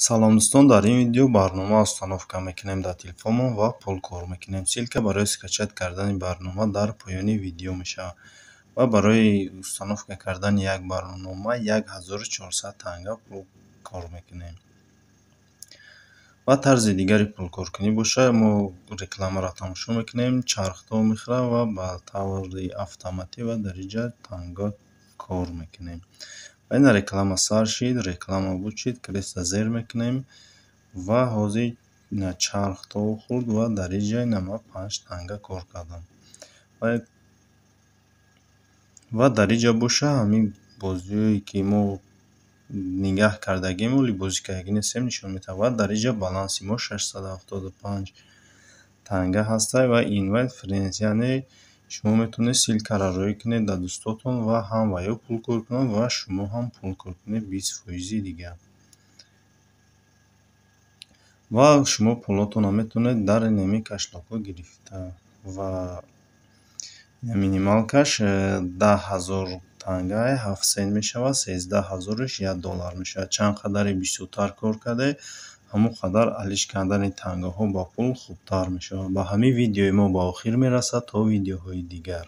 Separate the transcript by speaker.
Speaker 1: Салом, дӯстон! Дар ин видео барнома установка мекунем дар телефонмон ва пул кор мекунем. Ссылка барои скачать кардани барнома дар поёни видео мешавад. Ва барои установка кардани як барнома 1400 танга пул кор мекунем. Ва тарзи дигари пулкоркунӣ бошад, мо рекламаро тамошо мекунем, чархто мехӯрад ва ба таври автоматӣ ва дар инҷа танга кор мекунем. Ва ина реклама сар шид, реклама буд шид, креста зер мекунем ва ҳозир ина чархто хӯрд ва дар инҷа ина ман панҷ танга кор кардам. Ва дар инҷа боша, ҳамин бозиҳое, ки мо нигаҳ кардагим, оли бозӣ кардагӣ нестем, нишон медиҳад. Ва дар инҷа баланси мо 675 танга ҳастад ва invite friends, яъне шумо метавонед ссылкаро роӣ кунед дар дӯстотон ва ҳам ва ё пул кор кунанд ва шумо ҳам пул кор кунед 20 фоизи дигар. Ва шумо пулотонро метавонед дар инами кошелёкҳо гирифта. Ва минималкаш 10 000 танга, 7 сент мешавад, 13 ҳазораш 1 доллар мешавад. Чанд қадаре бисёртар кор кардед, ҳамон қадар алиш кардани тангаҳо ба пул хубтар мешавад. Ба ҳамин видеои мо ба охир мерасад. То видеоҳои дигар.